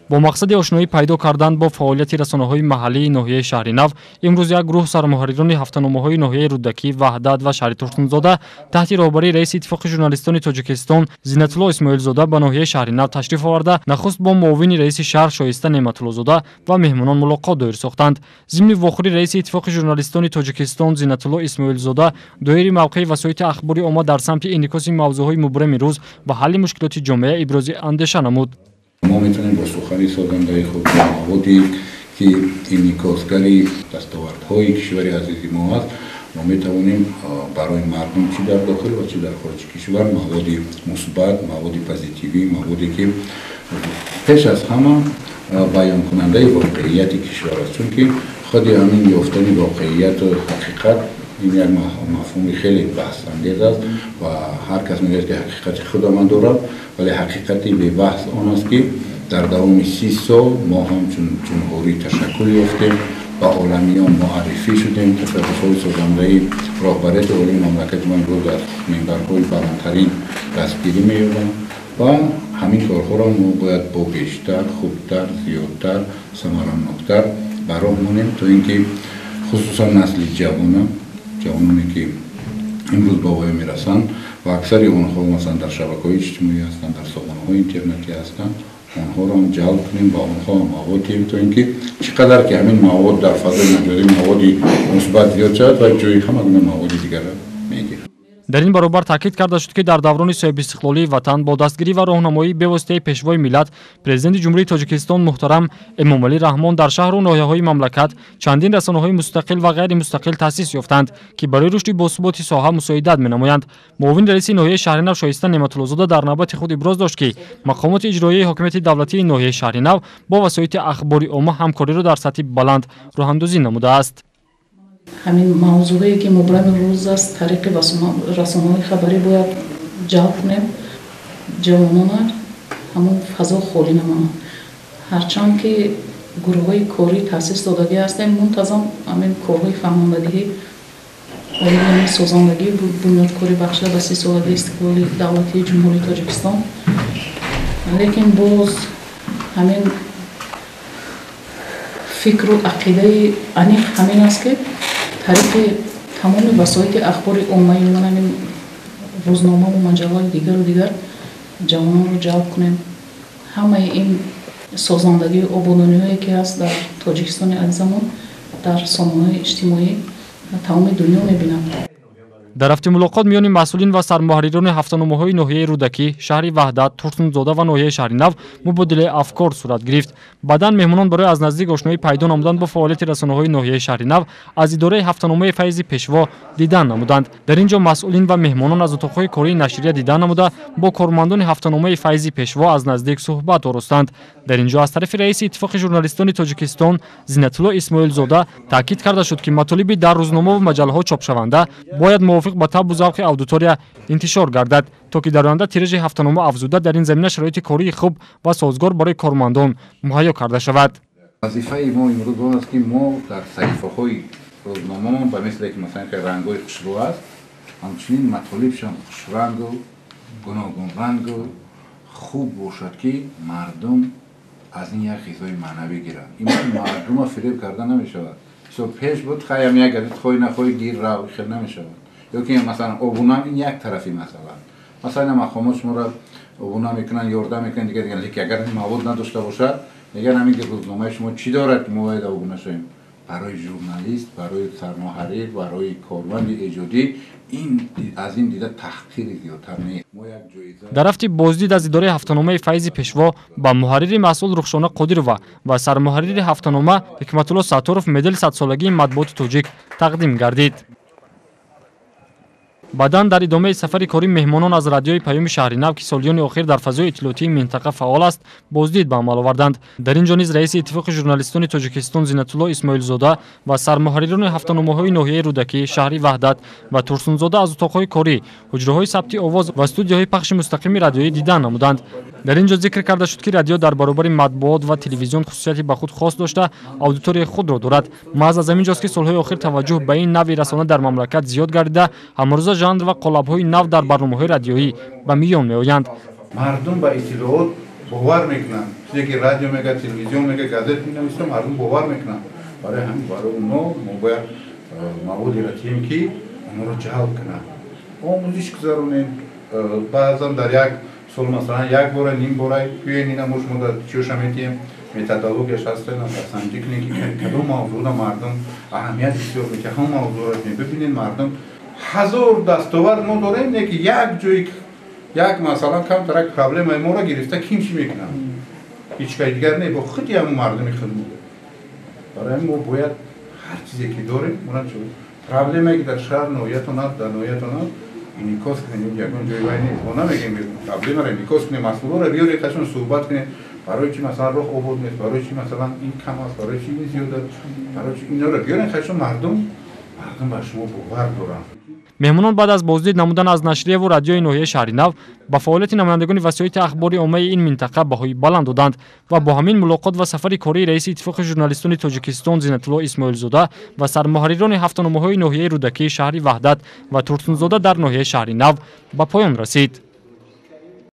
Бо мақсади ошноӣ пайдо кардан бо фаъолияти расонаҳои маҳаллии ноҳияи Шаҳринав, имрӯз як гурӯҳ сармуҳаррирони ҳафтаномаҳои ноҳияи Рӯдакӣ, Ваҳдат ва шаҳри Турсунзода таҳти роҳбарии раиси Иттифоқи журналистони Тоҷикистон Зинатулло Исмоилзода ба ноҳияи Шаҳринав ташриф оварда, нахуст бо муовини раиси шаҳр Шоиста Неъматуллозода ва меҳмонон мулоқот доир сохтанд. Зимни вохӯрӣ раиси Иттифоқи журналистони Тоҷикистон Зинатулло Исмоилзода доири мавқеи васоити ахбори омма дар самти инъикоси мавзӯъҳои мубрами рӯз ва ҳалли мушкилоти ҷомеа ибрози андеша намуд. Мо метавонем бо сухани созандаи худ, бо маводе ки инъикосгари дастовардҳои кишвари азизи мо аст, мо метавонем барои мардум чӣ дар дохил ва чӣ дар хориҷи кишвар маводи мусбат, маводи позитивӣ, маводе ки пеш аз ҳама баёнкунандаи воқеияти кишвар аст, чунки худи ҳамин ёфтани воқеияту ҳақиқат ин як мафҳуми хеле баҳсангез аст ва ҳар кас мегӯяд ки ҳақиқати худро ман дорам, вале ҳақиқати бебаҳс он аст ки дар давоми 30 сол мо ҳамчун ҷумҳурӣ ташаккул ёфтем, ба оламиён муаррифӣ шудем. Ташаббусҳои созандаи роҳбарияти олии мамлакати мо имрӯз дар минбарҳои баландтарин дастгирӣ меёбанд ва ҳамин корҳоро мо бояд бо бештар, хубтар, зиёдтар, самараноктар ба роҳ монем, то ин ки хусусан насли ҷавона, ҷавононе ки имрӯз ба воя мерасанд ва аксари онҳо масалан дар шабакаҳои иҷтимоӣ ҳастанд, дар сомонаҳои интернетӣ ҳастанд, онҳоро ҳам ҷалб кунем, ба онҳо ҳам мавод диҳем, то ин ки чӣ қадар ки ҳамин мавод дар фазои маҷозӣ маводи мусбат зиёд шавад ва ҷои ҳама гуна маводи дигарро мегирад. Дар ин баробар таъкид карда шуд, ки дар даврони соҳибистиқлолии ватан бо дастгирӣ ва роҳнамоии бевоситаи Пешвои миллат, Президенти Ҷумҳурии Тоҷикистон муҳтарам Эмомалӣ Раҳмон дар шаҳру ноҳияҳои мамлакат чандин расонаҳои мустақил ва ғайримустақил таъсис ёфтанд, ки барои рушди босуботи соҳа мусоидат менамоянд. Муовини раиси ноҳияи Шаҳринав Шоиста Неъматуллозода дар навбати худ иброз дошт, ки мақомоти иҷроияи ҳокимияти давлатии ноҳияи Шаҳринав бо васоити ахбори омма ҳамкориро дар сатҳи баланд роҳандозӣ намудааст. Ҳамин мавзӯъе ки мубрами рӯз аст, тариқи расонаҳои хабарӣ бояд ҷалб кунем ҷавонона, ҳамон фазо холӣ намонад. Ҳарчанд ки гурӯҳҳои корӣ таъсис додагӣ ҳастем, мунтазам ҳамин корҳои фаҳмондадиҳӣ оид ҳамин созандагӣ бунёдкорӣ бахшида ба 30-солагии истиқлоли давлатии Ҷумҳурии Тоҷикистон, лекин боз ҳамин фикру ақидаи аниқ ҳамин аст, ки тариқи тамоми васоити ахбори оммаи ман ҳамин рӯзномаву маҷаллаи дигару дигар ҷавононро ҷалб кунем. Ҳамаи ин созандагию ободониҳое ки ҳаст дар Тоҷикистони азизамон дар сомонаҳои иҷтимоӣ тамоми дунё мебинанд. Дар рафти мулоқот миёни масъулин ва сармуҳаррирони ҳафтаномаҳои ноҳияи Рӯдакӣ, шаҳри Ваҳдат, Турсунзода ва ноҳияи Шаҳринав мубодилаи афкор сурат гирифт. Баъдан меҳмонон барои аз наздик ошноӣ пайдо намудан бо фаъолияти расонаҳои ноҳияи Шаҳринав аз идораи ҳафтаномаи Файзи Пешво дидан намуданд. Дар ин ҷо масъулин ва меҳмонон аз утоқҳои кории нашрия дидан намуда, бо кормандони ҳафтаномаи Файзи Пешво аз наздик суҳбат оростанд. Дар ин ҷо аз тарафи раиси Иттифоқи журналистони Тоҷикистон Зинатулло Исмоилзода таъкид карда шуд, ки матолиби дар рӯзнома ва маҷаллаҳо чопшаванда бояд мувофиқ ба табъу завқи аудитория интишор гардад, то ки дар оянда тиражи ҳафтанома афзуда, дар ин замина шароити кории хуб ва созгор барои кормандон муҳайё карда шавад. Вазифаи мо имрӯз он аст, ки мо дар саҳифаҳои рӯзномаамон ба мисле ки масалан ки рангҳои хушрӯ аст, ҳамчунин матолибшон хушрангу гуногунрангу хуб бошад, ки мардум аз ин як ғизои маънавӣ гиранд. Имрӯз мардума фиреб карда намешавад. Мисол пеш буд, хаям як газет хоҳӣ нахоҳӣ гир рав, хел намешавад. Ё ки масалан обуна ин як тарафи масъала. Масалан мақомот шуморо обуна мекунанд, ёрдам мекунанд, дигар дигар, лекин агар ин мавод надошта бошад, мегӯянд ҳамин ки рӯзномаи шумо чӣ дорад, ки мо бояд обуна шавем. Барои журналист, барои сармуҳаррир, барои корманди эҷодӣ ин аз ин дида таҳқири зиёдтар нест. Мо як ҷоиза Дар рафти боздид аз идораи ҳафтаномаи Файзи Пешво ба муҳаррири масъул Рухшона Қодирова ва сармуҳаррири ҳафтанома Ҳикматулло Сатторов медали 100-солагии матбуоти тоҷик тақдим гардид. Баъдан дар идомаи сафари корӣ меҳмонон аз радиои Паёми Шаҳринав, ки солиёни охир дар фазои иттилоотии минтақа фаъол аст, боздид ба амал оварданд. Дар ин ҷо низ раиси Иттифоқи журналистони Тоҷикистон Зинатулло Исмоилзода ва сармуҳаррирони ҳафтаномаҳои ноҳияи Рӯдакӣ, шаҳри Ваҳдат ва Турсунзода аз утоқҳои корӣ, ҳуҷраҳои сабти овоз ва студияҳои пахши мустақими радиоӣ дидан намуданд. Дар ин ҷо зикр карда шуд, ки радио дар баробари матбуот ва телевизион хусусияти ба худ хос дошта, аудиторияи худро дорад. Маҳз аз ҳамин ҷост, ки солҳои охир таваҷҷӯҳ ба ин навъи расона дар мамлакат зиёд гардида, ҳамарӯза жанр ва қолабҳои нав дар барномаҳои радиоӣ ба миён меоянд. Мардум ба иттилоот Бовар мекунанд. Чизе ки радио мегӯяд, телевизион мегӯяд, газет менависад, мардум бовар мекунанд. Барои ҳамин барои онҳо мо бояд маводеро тиҳем, ки онҳоро ҷалб кунанд. Омӯзиш гузаронем. Баъзан дар як сол, масалан, як бора, ним бора биёен, ина мо шумо дар чиёша метиҳем, методологияш ҳаст, санҷӣ кунем, ки кадом мавзӯъро мардум аҳамият бисёр медиҳад, ҳамон мавзӯъро бибинед. Мардум ҳазор дастовард мо дорем, не ки як ҷои як, масалан, камтарак проблемаи моро гирифта ким чӣ мекунад, ҳеҷ кай дигар не, бо худи ҳамон мардуми худ. Барои ҳамин мо бояд ҳар чизе ки дорем, проблемае ки дар шаҳр ноҳиятон аст, дар ноҳиятон аст, инъикос кунем. Ягон ҷои вай нест, мо намегем, проблемаро инъикос кунем, масъулоро биёред, ташон суҳбат кунем. Барои чи, масалан, роҳ обод нест, барои чи, масалан, ин кам аст, барои чи ин зиёд аст, барои чи инҳоро биёрен, хашон мардум ба шумо бовар доранд. Меҳмонон баъд аз боздид намудан аз нашрияву радиои ноҳияи Шаҳринав ба фаъолияти намояндагони васоити ахбори оммаи ин минтақа баҳои баланд доданд ва бо ҳамин мулоқот ва сафари кории раиси Иттифоқи журналистони Тоҷикистон Зинатулло Исмоилзода ва сармуҳаррирони ҳафтаномаҳои ноҳияи Рӯдакӣ, шаҳри Ваҳдат ва Турсунзода дар ноҳияи Шаҳринав ба поён расид.